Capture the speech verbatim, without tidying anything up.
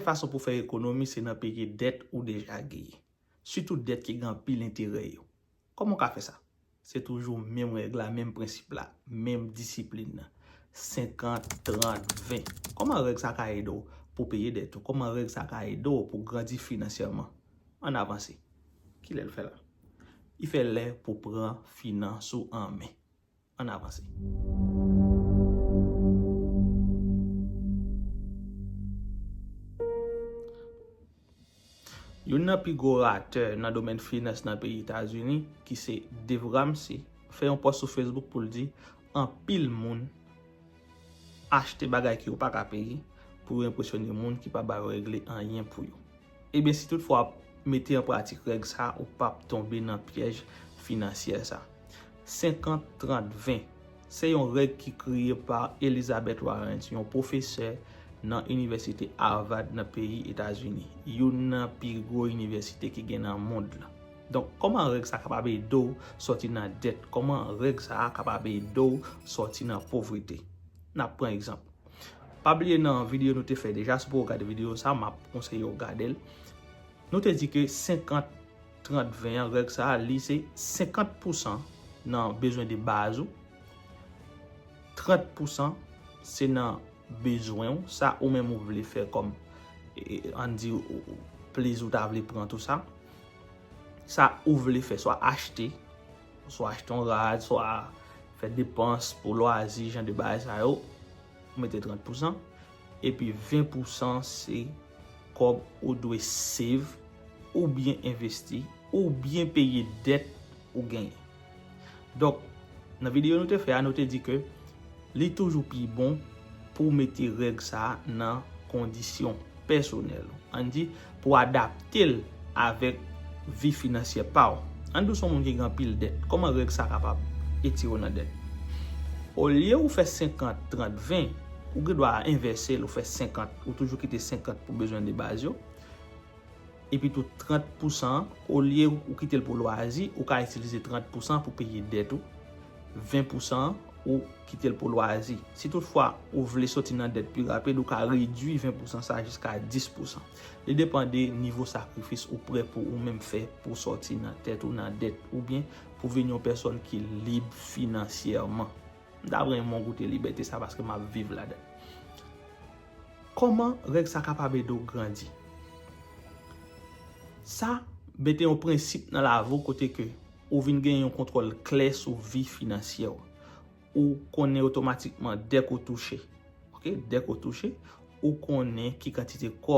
fason pou fè ekonomi, se nan peye dèt ou deja genyen. Sitou dèt ki gen anpil enterè yo. Kòman w ka fè sa? Se toujou menm règ la, menm prensip la, menm disiplin nan. Senkant, trant, ven. Kòman règ sa ka ede w pou peye dèt ou? Kòman règ sa ka ede w pou grandi finansyèman? Ann avanse. Kilè l fè la? Li fè lè pou pran finans ou an men. Ann avanse. Youn nan pi gwo ratè nan domèn finans nan peyi Etazini, ki se Dave Ramsey, fè yon pòs sou Facebook pou l di anpil moun achte bagay ke yo pa ka peye pou yo enpresyone moun ki pa ba yo regle anyen pou yo. Ebyen, si toutfwa w ap mete an pratik règ sa a, ou p ap tonbe nan pyèj finansyè sa. Senkant, trant, ven. Se yon règ ki kreye pa Elizabeth Warren, yon pwofesè nan Inivèsite Harvard nan peyi Etazini, youn nan pi gwo inivèsite ki gen nan mond lan. Donk, kòman règ sa a kapab ede w sòti nan dèt? Kòman règ sa a kapab ede w sòti nan povrete? N ap pran egzanp. Pa bliye nan videyo nou te fè deja, si w poko gade videyo sa, m ap konseye w gade l. Nou te di ke senkant, trant, ven an, règ sa a, li se senkant pousan nan bezwen de baz ou, trant pousan se nan bezwen w, sa ou menm ou vle fè kòm, e, ann di, ou, ou, plezi ou ta vle pran tou sa. Sa ou vle fè, swa achte, swa achte yon rad, swa fè depans pou lwazi, jan de bagay sa yo, ou mete trant pousan. Epi ven pousan se kòb ou dwe save, oubyen envesti, oubyen peye dèt ou genyen. Donk, nan videyo nou te fè a, nou te di ke li toujou pi bon pou w mete règ sa a nan kondisyon pèsonèl ou. Ann di, pou w adapte l avèk vi finansyè pa w. Ann di w se yon moun ki gen anpil dèt. Kòman règ sa a kapab etire w nan dèt? Olye ou fè senkant, trant, ven, ou gen dwa envèse l, ou fè senkant, ou toujou kite senkant pou bezwen de baz yo. Epi tou trant pousan an, olye ou kite l pou lwazi, ou ka itilize trant pousan pou peye dèt ou. Ven pousan an, ou kite l pou lwazi. Si toutfwa ou vle sòti nan dèt pi rapid, ou ka redui ven pousan sa jiska dis pousan. Li depann de nivo sakrifis ou prè pou ou menm fè pou sòti nan tèt ou nan dèt, oubyen pou vin yon pèsòn ki lib finansyèman. M ta renmen w goute libète sa paske m ap viv ladan l. Kòman règ sa kapab ede w grandi? Sa mete yon prensip nan lavi w kote ke ou vin gen yon kontwòl klè sou vi finansyè w. Ou konnen otomatikman dèk ou touche. Oke, dèk ou touche, ou konnen ki kantite kòb